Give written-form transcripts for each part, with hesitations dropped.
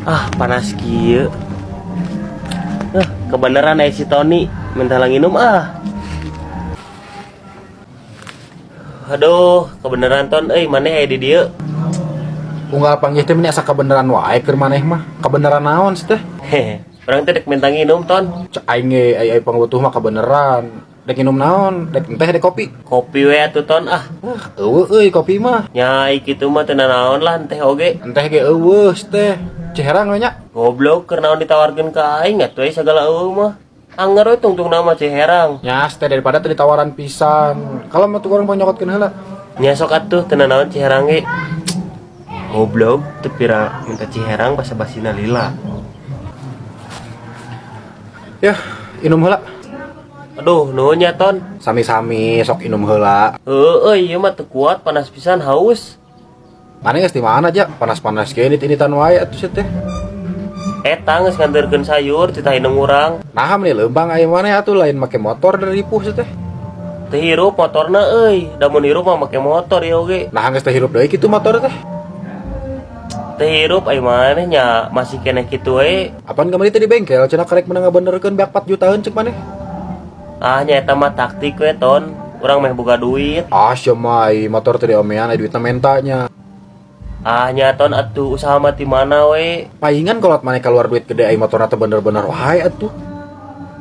Ah, panas kieu. Eh, kebenaran aya si Tony minta nginum ah. Aduh, kebenaran Ton euy, maneh aya di dieu. Unggal panggih teh meni asa kabeneran wae keur maneh mah. Kabeneran naon sih teh? Hehe. Urang teh dek minta nginum, Ton. Cek aing ge ai ai pangabutuh mah kabeneran. Dek minum naon? Dek teh, dek kopi? Kopi we atuh, Ton, ah. Ah, euweuh euy kopi mah. Nyai kitu mah teu naon lah, teh oge. Enteh ge euweuh teh. Ciherang we nya. Goblok, keur naon ditawarkeun ka aing atuh euy sagala euweuh mah. Anger we tungtung nama Ciherang. Nya teh daripada teu ditawaran pisan. Kalau mah tuh urang panyokotkeun heula. Nya sok atuh, teu naon Ciherang ge. Goblok, teu pira minta Ciherang basa-basina lila. Yah, inum heula. Aduh, nuhun nya, Ton. Sami-sami, sok inum heula. Heueuh, ieu mah teu kuat, panas pisan, haus. Maneh geus di mana aja? Panas-panas ge indit-inditan wae atuh sia teh. Eta geus nganterkeun sayur titah indung urang. Nah, meni leumpang aya maneh atuh, lain make motor dari ripuh sia teh. Teu hirup motorna euy, da mun hirup mah make motor ieu oge. Nah, geus teu hirup deui kitu motor teh. Teu hirup ai maneh nya masih keneh kitu we. Apaan kamari teh di bengkel cenah karek menang ngabenerkeun beak 4 jutaan cek maneh. Ah, nya eta mah taktik we, Ton. Urang meh boga duit. Ah, sia mah ai motor teh diomean ai duitna menta nya. Ah, nya Ton atuh, usaha mah ti mana we. Paingan kolot maneh keluar duit gede ai motorna teh bener-bener wae atuh.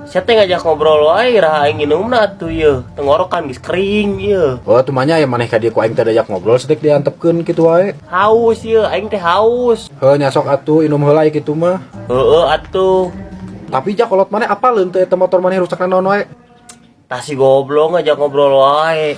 Sia teh ngajak ngobrol wae, iraha aing nginumna atuh ieu. Tenggorokan geus kering ieu. Oh, atuh mah nya aya maneh ka dieu ku aing teh diajak ngobrol sedek diantepkeun kitu wae. Haus ieu, aing teh haus. Heuh nya sok atuh inum heula kitu mah. Heueuh atuh. Tapi ja kolot maneh apaleun teh eta motor maneh rusakna naon wae? Tah si goblok ngajak ngobrol wae.